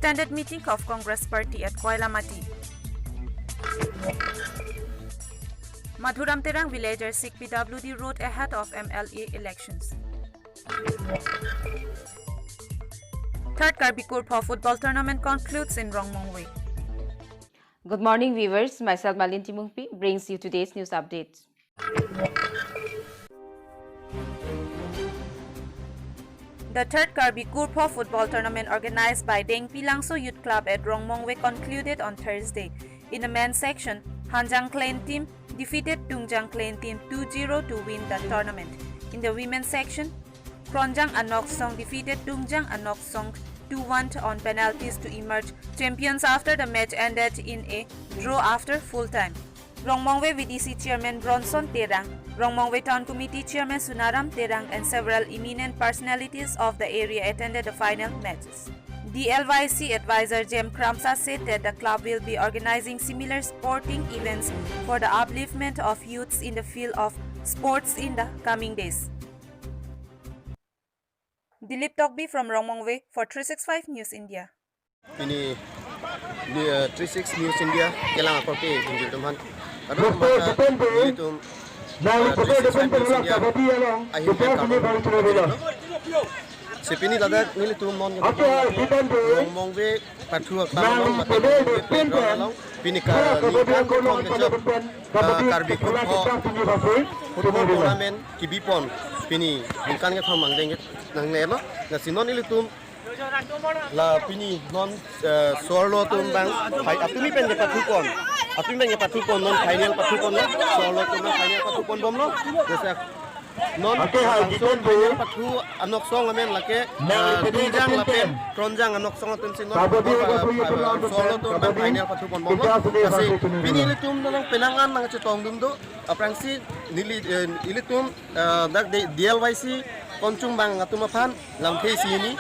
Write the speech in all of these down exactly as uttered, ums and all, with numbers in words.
Extended meeting of Congress party at Koilamati. Madhuram Terang villagers seek P W D road ahead of M L A elections. Third Karbi Kurpho football tournament concludes in Rongmongve. Good morning, viewers. Myself, Malin Timungpi, brings you today's news update. The third Karbi Kurpho football tournament organized by Dengpi Langso Youth Club at Rongmongve concluded on Thursday. In the men's section, Hanjang Clan team defeated Tungjang Clan team two zero to win the tournament. In the women's section, Kronjang Anoksong defeated Tungjang Anoksong two one on penalties to emerge champions after the match ended in a draw after full time. Rongmongve V D C Chairman Bronson Terang, Rongmongve Town Committee Chairman Sunaram Terang, and several eminent personalities of the area attended the final matches. D L Y C advisor Jem Kramsa said that the club will be organizing similar sporting events for the upliftment of youths in the field of sports in the coming days. Dilip Tokbi from Rongmongve for three six five News India. Pini, ni, eh, three six News India kelang akorte hinjil teman. Kadokave mata nelitum, eh, three six five News India ahin pen kabang. Si pini ladak nelitum non Rongmongve pathu aklam along mate Rongmongve playground along pini ka ningkan kethom kechok, eh, Karbi Kurpho football tournament kebipon pini ningkan kethom angdeng nanglelo. Lasi non ilitum la pini non, eh, so-arlo atum abang, hai, apini pen kepathupon. Apini pen kepathupon, non final pathupon lo. So-arlo atum abang final pathupon bomlo. Jesa non, okay, hai, langsung final pathu Anoksong amen lake, eh, Tungjang lapen Kronjang Anoksong atum si non, eh, so-arlo atum abang final pathupon bomlo. Lasi pini ilitum nang penang an nangchetongdun do. Aphrangsi neli, eh, ilitum, eh, dak D L Y C konchung abang atum aphan lamthe isi hini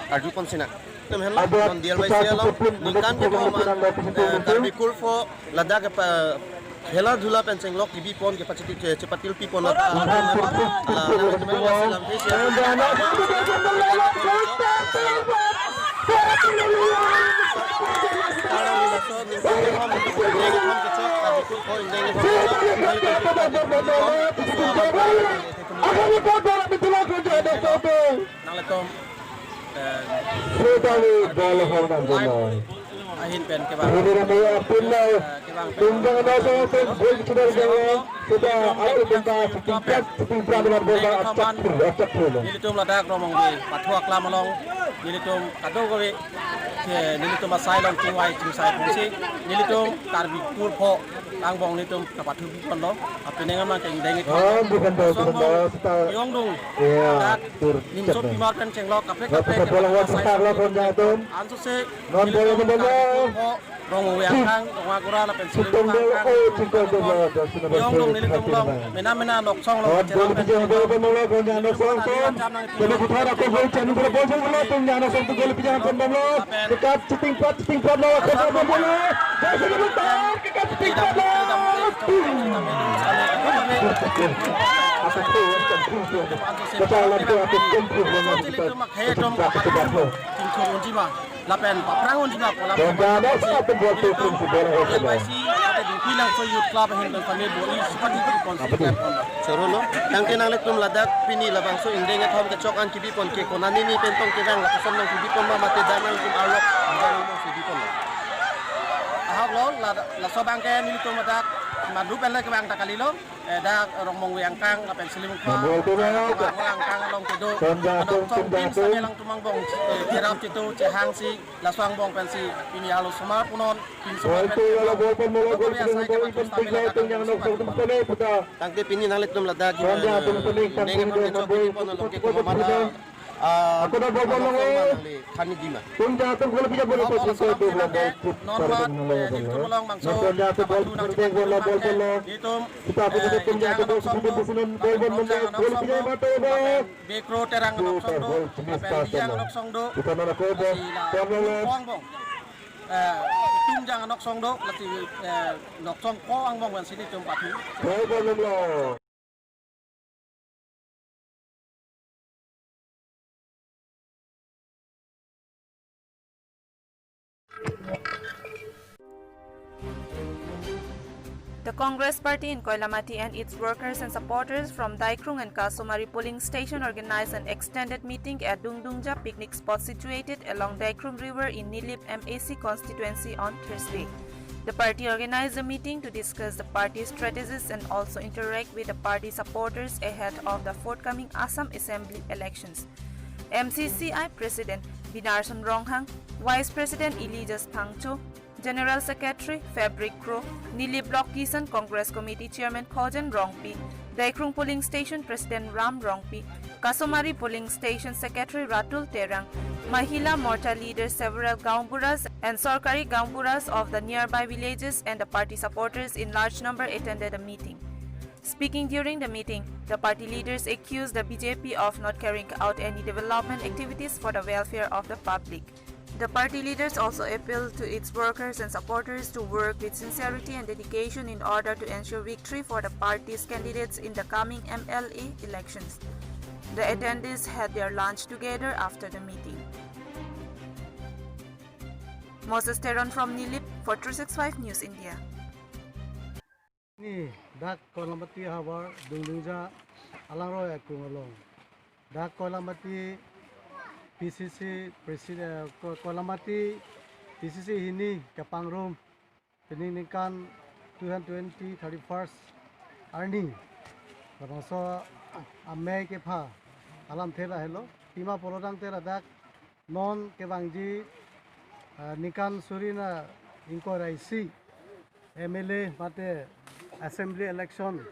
arjupon sinang. Atum henlo, non D L Y C along ningkan kethom, eh, Karbi Kurpho ladak apa khela dhula pen chenglok kebipon kepachiti, ke, chepatil pipon la, la, la, la, la, lamthe isi. Nanglitum, eh, ahin pen kevang, eh, kevang pen nelitum ladak Rongmongve pathu aklam along nelitum kadokave, eh, nelitum asai along chingvai chingsai ponsi nelitum Karbi Kurpho angbong nelitum kapathu pipon lo, apineng ama kengdeng ikon. Ah, bukan tahu, bukan tahu. Kita yongdung. Iya, dak tur nimso cek pimar pen chenglok kaprek kaprek kita bola wan asai sepak lo, kon jatuh. Anso se non bola nelitum bola. Karbi Kurpho, Rongmongve angkang, Rongagora lapen Silimu angkang, oh, cingkong bola, yongdung nelitum along mena mena Anoksong along. Oh, bola pijang bola, bola, kon jatuh Anoksong. Jadi kita ada kau bola cek, bola bola, bola, kon jatuh Anoksong tu bola pijang kon bola. Dekat shooting pad, shooting pad lo, kedua bola. Jai sudah mentar, dekat shooting pad lo. Kita lampu atas kempu dengan kita. Kita dapat lo. Lapen paphrang unjima kolam. Benda ada satu buat tutup di bola. L Y C ate Dengpi Langso Youth Club ahin pen kami bor-i sukan di pon. Choro lo. Tangke nanglitum ladak pini labangso ingdeng kethom kechok an kebipon ke konane ni pen tong kedang lapuson nang kebipon ma mate damang kum arlok damang nang kebipon lo. Ahok lo, la, laso abang ke nelitum ladak madu pen le kevang ta kalilo. Eh, dak Rongmongve angkang lapen Silimu angkang, Rongmongve angkang along kedo Anoksong team sitame alangtum angbong, eh, cherap chetu chehang si laso angbong pensi pini arlo osomar punon, pini osomar pen kedua. Kedua asai kepathu sitame ladak Rongmongve angkang. Tangte pini nanglitum ladak, eh, ingdeng kethom kechok kebipon along ke komat ada, ah, Anoksong abang nangli thani dima. Non mar, eh, nelitum along bangso kapathu nangtum abang ke nelitum, eh, Ijang Anoksong do, Kronjang Anoksong do, lapen Bekro Terang Anoksong do, lapen Ijang Anoksong do, lasi la ko angbong. Eh, Tungjang Anoksong do, lasi, eh, Noksong ko angbong pensi nelitum pathu. The Congress party in Koilamati and its workers and supporters from Daikrung and Kasomari polling station organized an extended meeting at Dungdungja picnic spot situated along Daikrung River in Nilip M A C constituency on Thursday. The party organized a meeting to discuss the party's strategies and also interact with the party supporters ahead of the forthcoming Assam Assembly elections. M C C I President Binarson Ronghang, Vice President Elijah Phangcho, General Secretary Fabric Kro, Nilip Block Kisan Congress Committee Chairman Khojen Rongpi, Daikrung Polling Station President Ram Rongpi, Kasomari Polling Station Secretary Ratul Terang, Mahila Morcha leaders, several Gaonburas and Sorkari Gaonburas of the nearby villages and the party supporters in large number attended the meeting. Speaking during the meeting, the party leaders accused the B J P of not carrying out any development activities for the welfare of the public. The party leaders also appealed to its workers and supporters to work with sincerity and dedication in order to ensure victory for the party's candidates in the coming M L A elections. The attendees had their lunch together after the meeting. Moses Teron from Nilip for three six five News India. Ni dak Koilamati havar Dungdungja alangroi akung along. Dak Koilamati P C C president, Ko-, Koilamati P C C hini kapangrum pining ningkan two hundred twenty thirty-first arni. Labangso amei kepha alamthe lahelo. Pima pulo tangte ladak non kevangji, ah, ningkan suri na ingkoi ra isi M L A mate assembly election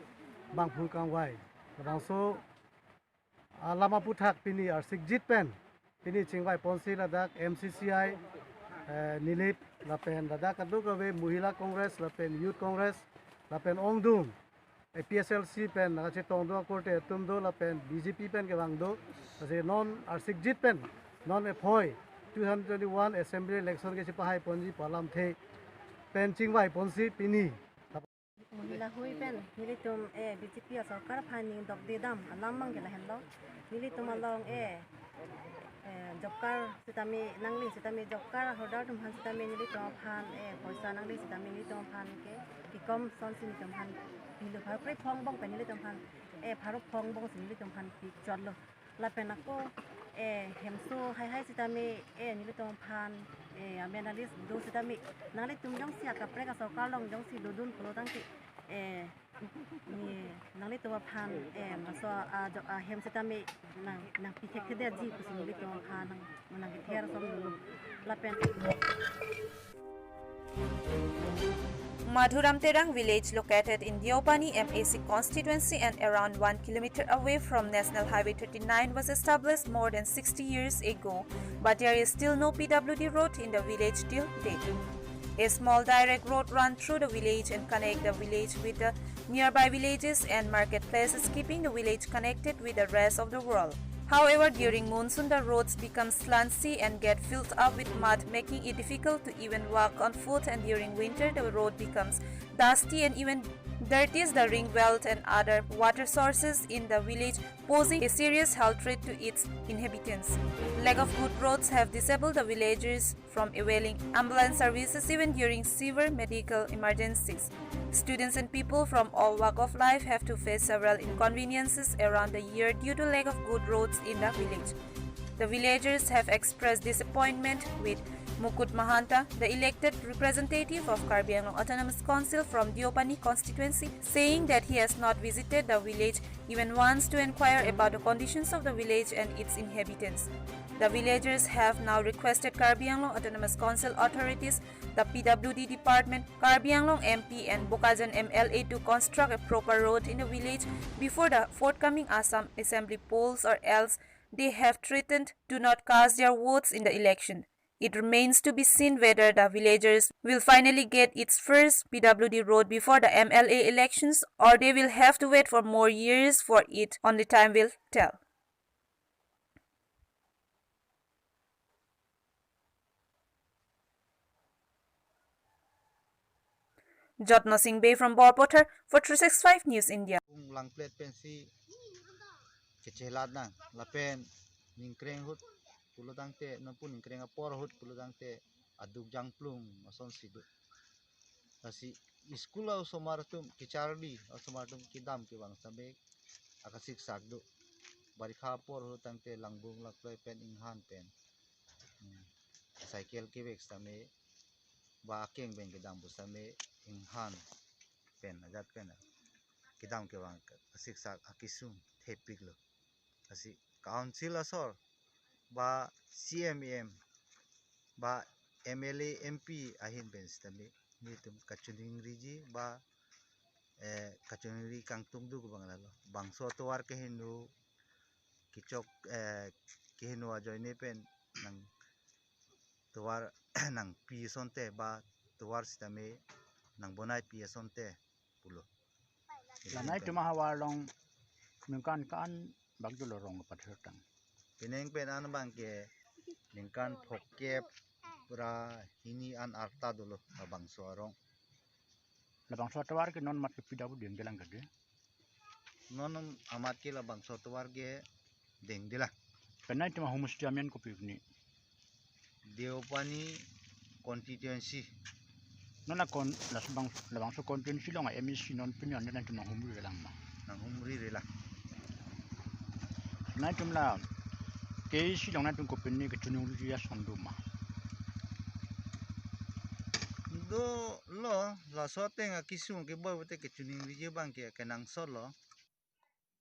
bangphu kangvai. Labangso, ah, alam aphuthak pini arsikjit pen pini chingvai ponsi ladak M C C I, eh, Nilip lapen ladak kadokave Mahila Congress lapen Youth Congress lapen ongdung A P H L C pen nangkachetong do akorte atum do lapen B J P pen kevang do. Lasi non arsikjit pen non ephoi two hundred twenty-one assembly election kechepahai ponji pu alamthe pen chingvai ponsi pini. Mahila hui pen nelitum, eh, B J P asorkar aphan ning dokde dam alam abang ke lahenlo. Nelitum along, eh, eh, job card sitame nangli sitame job card holder atum aphan sitame nelitum aphan, eh, poisa nangli sitame nelitum aphan ke kekom asonsi nelitum aphan pilo, pharo krepho angbong pen nelitum aphan, eh, pharo pho angbongsi nelitum aphan pi chotlo. Lapen ako, eh, hemso haihai sitame, eh, nelitum aphan, eh, amen alis do sitame nanglitum jongsi akaprek asorkar along jongsi dodun pulo tangte, eh, ni nanglitum aphan, eh, maso, ah, jo, ah, hem sitame nang, nangpi thekthedetji pusi nelitum aphan nang, nangkether ason dolo. Lapen Madhuram Terang village located in Deopani M A C constituency and around one kilometer away from National Highway thirty-nine was established more than sixty years ago, but there is still no P W D road in the village till date. A small direct road run through the village and connect the village with the nearby villages and marketplaces, keeping the village connected with the rest of the world. However, during monsoon, the roads become slancy and get filled up with mud, making it difficult to even walk on foot, and during winter, the road becomes dusty and even dirties the ring well and other water sources in the village, posing a serious health threat to its inhabitants. Lack of good roads have disabled the villagers from availing ambulance services even during severe medical emergencies. Students and people from all walk of life have to face several inconveniences around the year due to lack of good roads in the village. The villagers have expressed disappointment with Mukut Mahanta, the elected representative of Karbi Anglong Autonomous Council from Deopani constituency, saying that he has not visited the village even once to inquire about the conditions of the village and its inhabitants. The villagers have now requested Karbi Anglong Autonomous Council authorities, the P W D department, Karbi Anglong M P and Bokajan M L A to construct a proper road in the village before the forthcoming Assam Assembly polls, or else they have threatened to not cast their votes in the election. It remains to be seen whether the villagers will finally get its first P W D road before the M L A elections, or they will have to wait for more years for it. Only time will tell. Jotno Singh Bey from Borpathar for three six five News India. Kung langplet pensi kechelad nang lapen ningkreng ahut pulo tangte, nonpu ningkreng apor ahut pulo tangte, aduk jangplung asonsi do. Lasi school a-osomar atum kecharli, osomar atum kedam kevang sitame akasiksak do. Barikha apor ahut tangte langbung lakloi pen inghan pen, hmm, cycle kevek sitame ba akeng pen kedam pu sitame inghan pen, ajat pen kedam kevang akasiksak akesung thepiklo. Lasi council asor ba C E M, E M ba M L A, M P ahin pen sitame nelitum kachiningriji ba, eh, kachiningri kangtung duk abang lalo. Bangso atovar keheno, kechok, eh, keheno ajoine pen nangtovar nangpi asonte ba tovar sitame nangbonaipi asonte pulo. La nangtum ahavar along ningkan ko-an bak dolo rong pathirtang? Pining pen an abangke ningkan phokep ra hini an arta dolo labangso arong. Labangso atovar ke non amat ke pida bu dengdelang kade? Non amat ke labangso atovar ke dengdelang. Pen nangtum ahomostay amen kopi pini? Deopani constituency. Non akon las bang labangso constituency along a-M A C non pini ante nangtum nanghumri relang ma? Nanghumri relang. Nangtum la K A A C along nangtum kopine kachiningriji ason do ma? Dolo, laso ateng akesung keboi pute kachiningriji abangke kenangsotlo.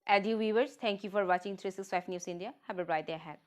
And dear viewers, thank you for watching three six five News India. Have a bright day ahead.